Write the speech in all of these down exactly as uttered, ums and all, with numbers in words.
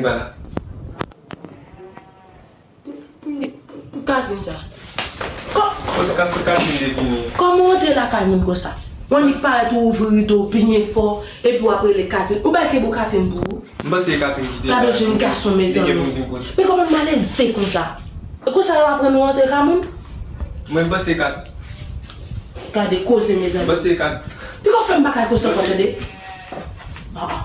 Ba. Pou Katrina sa. Kò- Kote Kat-, kote Katrina te vini? Kòman w antre lakay moun konsa? Yon nèg parèt ou ouvri rido w byen fò, epi w ap rele Katrina. Ou bay kè pou Katrina pou ou? M panse Katrina kite. Gade jenn gason, mezanmi. Men kòman l malelve konsa? E konsa yo aprann ou antre ka moun? Mwen, m panse Kat-, Gade koze, mezanmi. M panse Kat-, Piko fè m bagay konsa ankò, tande? Ah, ah.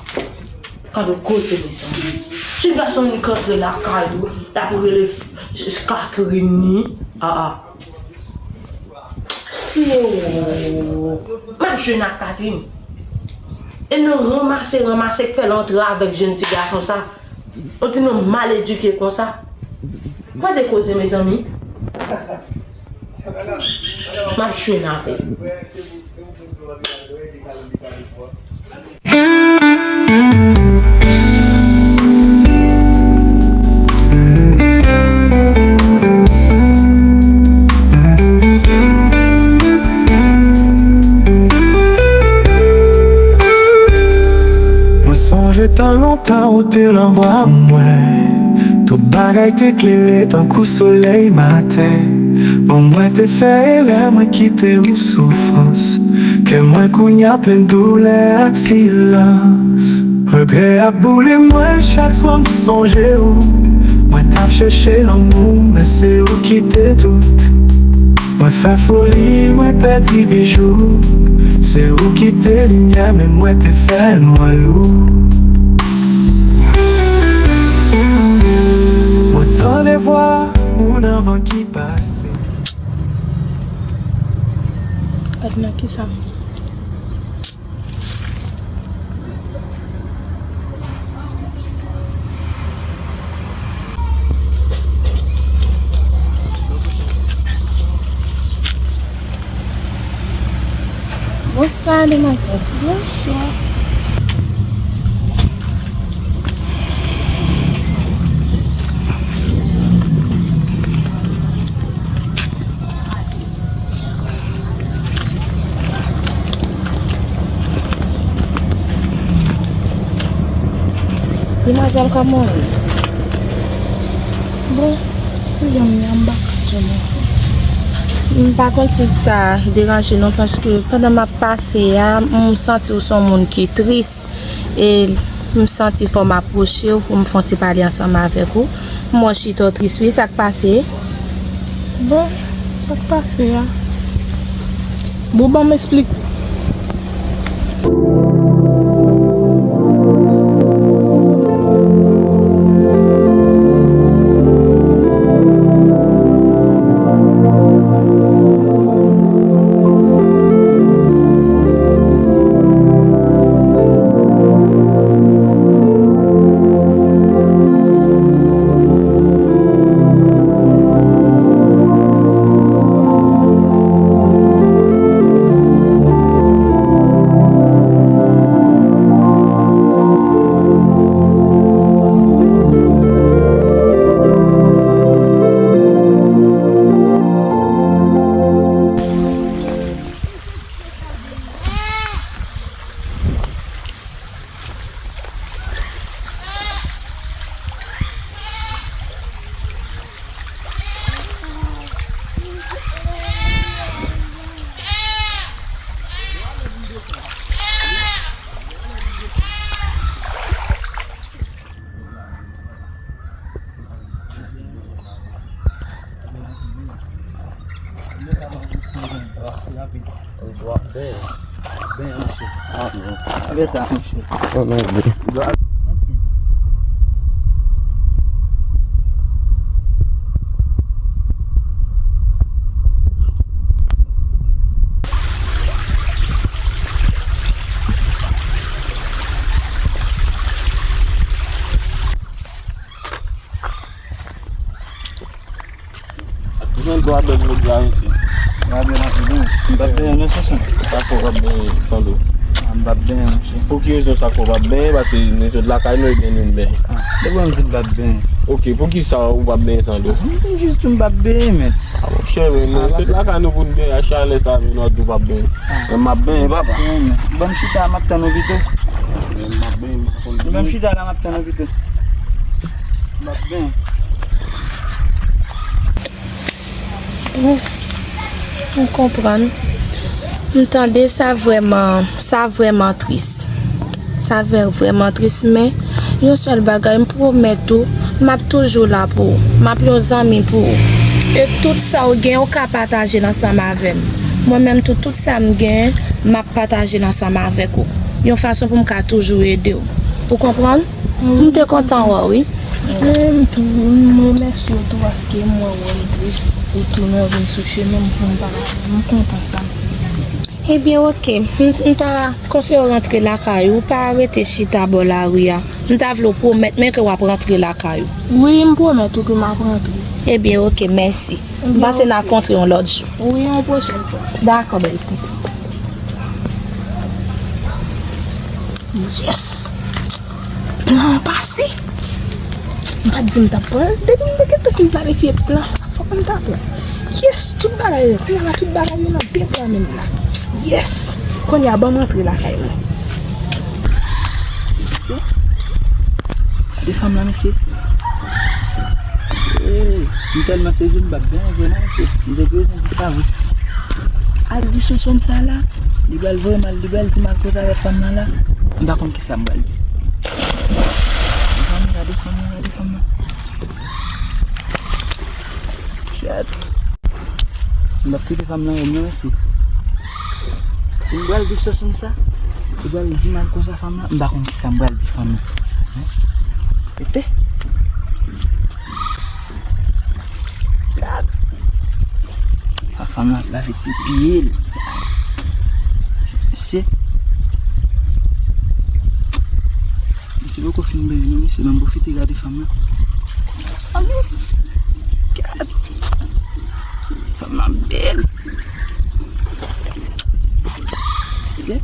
Gade koze, mezanmi. Ti gason moun k antre lakay ou, l ap rele f-, f-, Catherine ni. Ah, ah. Si yo. M ap jwenn ak Catherine. E nan ranmase, ranmase k fè l antre avèk jenn ti gason sa. Yon ti nonm mal edike konsa. Gade koze, mezanmi. M ap jwenn avè l. Mwen sonje tan lontan ou te nan bra mwen. Tout bagay te klere tankou solèy maten. Bon, mwen te fè erè, mwen kite ou soufrans. Kè mwen kounye a plen doulè ak silans. Regrè ap boule mwen chak swa m sonje ou. Mwen t ap chèche lanmou, men se ou ki te tout. Mwen fè foli, mwen pèdi bijou. Se ou ki te limyè, men mwen te fè nwa lou. Mwen tande vwa ou nan van ki pase. Gad nan kisa m ye. Bonswa, demwazèl. Bonswa. Demwazèl, kòman w ye? Bon, jan m ye a, m pa ka tèlman fò. M pa konn si sa deranje non, paske pandan m ap pase a, m santi w se yon moun ki tris. E m santi fò m apwoche w pou m fè yon ti pale ansanm avèk ou. M wè w chita w tris wi, sa k pase? Bon, sa k pase a? Bon, ban m esplike w. Kijan dwa bèl jodi a, mesye? Dwa bèl anpil, wi. M t ap benyen non, Sonson. Sa fè w ap benyen, Sando? A, m p ap benyen, monchè. Pou ki rezon sa fè w p ap benyen? Paske nou sot lakay nou, ebyen nou benyen. A, depi m vin m p ap benyen. Oke, poukisa ou p ap benyen, Sando? M vin jis di w m p ap benyen, men. A, monchè, men nou sot lakay nou pou n benyen, a chalè sa, men nou ap di w p ap benyen. A. Men m ap benyen, papa. Ban m chita, m ap tann ou pito. Men m ap benyen, m ap konn benyen. Ban m chita la, m ap tann ou pito. Bon, m konprann. M tande sa vrèman, sa vrèman tris. Sa vrè-, vrèman tris, men yon sèl bagay, m pwomèt ou, m ap toujou la pou ou. M ap yon zanmi pou ou. E tout sa w gen, ou ka pataje l ansanm avè m. Mwen menm tou, tout sa m gen, m ap pataje l ansanm avèk ou. Yon fason pou m ka toujou ede w. Ou konprann? M te kontan wè w, wi. Men, m tou, m remèsye w tou paske m wè w tris, ou tounen w vin sou chemen m pou m pa, m kontan sa, m felisite w. Ebyen, oke. M, m ta konfye w rantre lakay ou, pa rete chita bò lari a. M ta vle w pwomèt mwen ke w ap rantre lakay ou. Wi, m pwomèt ou ke m ap rantre. Ebyen, oke, mèsi. M panse n a kontre yon lòt jou. Wi, yon pwochèn fwa. Dakò, bèl tifi. Yes! Plan an pase. M pa t di m t ap pran l. Depi m te gentan fin planifye plan sa, fòk m ta pran l. Yes, tout bagay, kounye a la, tout bagay yo nan de gran men m la. Yes! Kounye a, ban m antre lakay mwen. Mesye, gade fanm lan, mesye. Hey, m tèlman sezi, m pa t gen anyen vre non, mesye. M te bezwen di sa vre. Al di Chonchon sa la, li pral voye m al, li pral di m al koze avèk fanm lan la. M pa konn kisa m pral di. Mezanmi, gade fanm lan, gade fanm lan. Shit. M p ap kite fanm lan wè m non, mesye. Si m pral di Chonchon sa, li pral di m al koze a fanm lan, m pa konn kisa m pral di fanm lan. Hein? Rete. Gad. A fanm lan ap lave ti pye l. Mesye. Mesye poko fin benyen non, mesye, ban m pwofite gade fanm lan. Mezanmi. Gad. Fanm lan bèl. Mesye.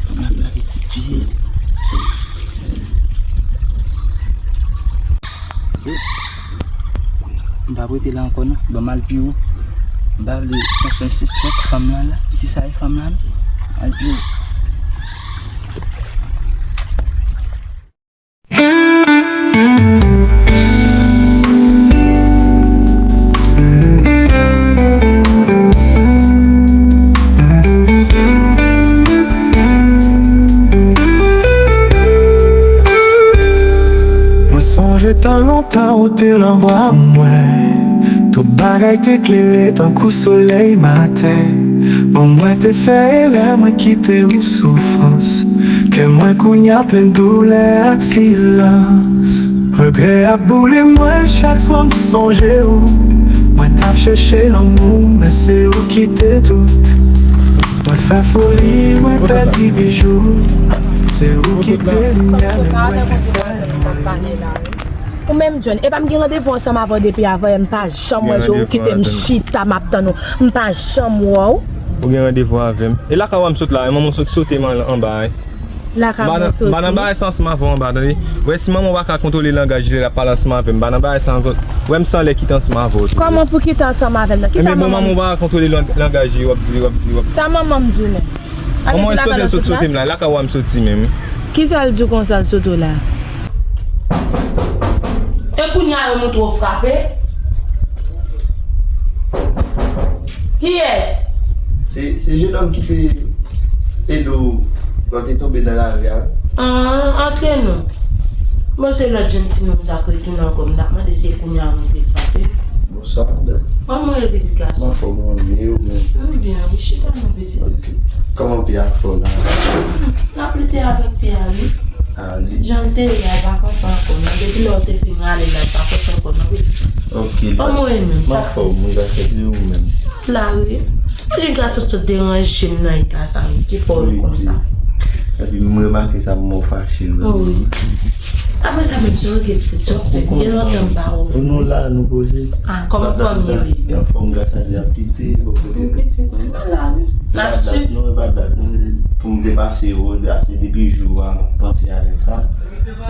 Fanm lan ap lave ti pye. Mesye. M p ap rete la ankò non. Ban m al pi wo. M pa vle Chonchon sispèk fanm lan la. Si sa e fanm lan non. Al pi wo. Mwen sonje tan lontan ou te nan bra mwen. Tout bagay te klere tankou solèy maten. Bon, mwen te fè erè, mwen kite ou soufrans. Kè mwen kounye a plen doulè ak silans. Regrè ap boule mwen chak swa m sonje ou. Mwen t ap chèche lanmou, men se ou ki te tout. Mwen fè foli, mwen pèdi bijou. Se ou ki te limyè, men mwen te fè nwari. Ou menm, John, epa m gen randevou ansanm avè w depi avan yè, m pa janm wè w, ou kite m chita, m ap tann ou. M pa janm wè w. Ou gen randevou avè m. E lakay ou a m sot la, e manman w sot sote m anba, wi. Lakay mwen soti. M pa nan bagay sa ansanm avè w anba, tande. Wè, si manman w pa ka kontwole langaj li lè l ap pale ansanm avè m, m pa nan bagay sa ankò. Wè, m sanlè kite ansanm avè w tou. Kòman pou kite ansanm avè m nan? Kisa manman m di? Ebyen, bon, manman w pa ka kontwole lang-, langaj li, w ap di, w ap di, w ap di. Sa manman m di w menm? Manman w sote l sot sote m la, lakay ou a m soti menm, wi. Kisa l di w konsa l sote w la? E kounye a yo montre w frape? Kiyès? Se, se jenòm ki te ede w lè w te tonbe nan lari a, wi. Ah, antre non. Bon, se lòt jenn timoun sa k retounen ankò, m t ap mande si se kounye a moun te frape. Bonswa, madanm. Kòman w ye, pitit gason? M anfòm, ou menm? M byen, wi, chita non, pitit. Ok. Kòman pye a fè w la? N ap lite avèk pye a, wi. Ah, li... Jan l te ye a, l pa konsa ankò, non. Depi lè w te fin rale la, l pa konsa ankò, non, pitit. Ok, la. Kòman w ye menm? M anfòm, wi, gason, se ou menm? La, wi. Yon jenn gason sot deranje m nan eta sa, wi, ki fè w konsa. Epi m remake sa, m wè w fache, wi. Wi. Apre sa, menm si w gen pitit, sa w fè, gen lontan m pa wè w. Nou la, nou poze. Ah, kòman fanmi ye? Anfòm, gras a Dye, ap lite, bò kote nou. Pitit mwen, nou la, wi. N ap swiv. Non, e pa dat, non, pou m te pase yo, ase depi jou a, m ap panse avèk sa.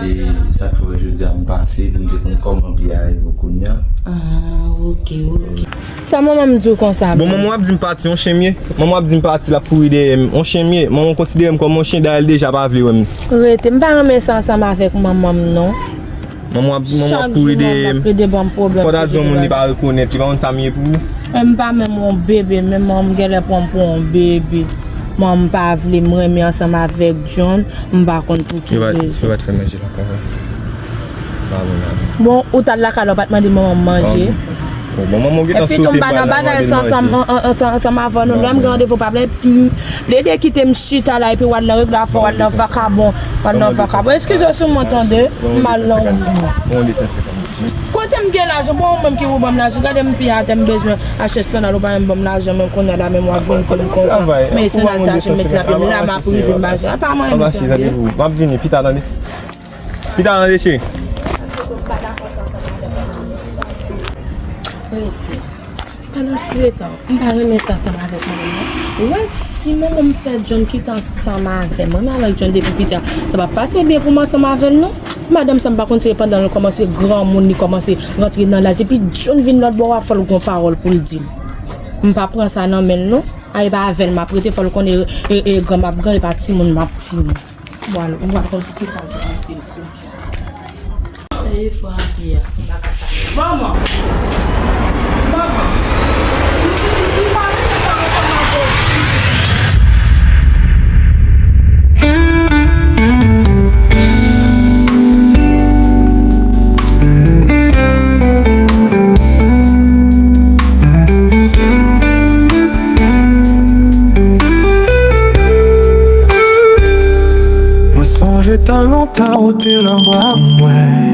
E sa k fè jodi a m pase, pou m te konn kòman pye a ye pou kounye a. Ah, ok, ok. Sa manman m di w konsa menm? Bon, manman w ap di m pati, yon chen m ye. Manman w ap di m pati, l ap kouri dèyè m. Yon chen m ye. Manman w konsidere m kòm yon chen, dayè l deja pa vle wè m. Rete, m pa renmen sa ansanm avèk manman m non. Manman w ap, manman w ap kouri dèyè m. Chak jou manman m ap plede ban m pwoblèm. Fò w ta di yon moun li pa rekonèt, li pa konn sa m ye pou ou. E m pa menm yon bebe, menm manman m genlè pran m pou yon bebe. Manman m pa vle m renmen ansanm avèk John, m pa konn pou ki rezon. Yo pa t fè manje la, konsa. Bon, ou t al lakay la, ou pa t mande manman m manje. Bon, bon, manman w gentan sou wote m pa nan bagay sa ansanm, an- an- ansanm avè nou. Lè m gen randevou pa vle, m- plede kite m chita la, epi w al nan règ la, fò w al nan vakabon, w al nan vakabon. Eskize sou mwen tande, m al nan wout mwen. Kote m gen lajan? Bon, ou menm ki pou ban m lajan. Gade m pi atè, m bezwen achte sandal, ou pa menm ban m lajan, menm kounye a la, menm w ap vin di m konsa. Men sandal ta achte, m met la, men la m ap rive m pa jwenn. Pa mwen menm tande. M ap vini pita, tande. Pita, tande, cheri. Pandan si letan, m pa renmen sa ansanm avèk manman m non. Ou wè, si manman m fè John kite ansanm avè m, renmen avèk John depi piti a, sa p ap pase byen pou m ansanm avè l non. Madanm sa m pa konn se pandan l kòmanse granmoun, li kòmanse rantre nan laj. Depi John vin lòt bò a, fò l gon pawòl pou l di m. M pa pran sa nan men l non. A, e pa avè l m ap rete, fò l konnen e, e, e gran m ap gran, e pa timoun m ap timoun. Bon, alò, m pa konn pou ki sa l te rete sou. Ey, frape a, m pa ka sa. Manman! Manman! M pa renmen sa ansanm avè w ditou. Mwen sonje tan lontan ou te nan bra mwen.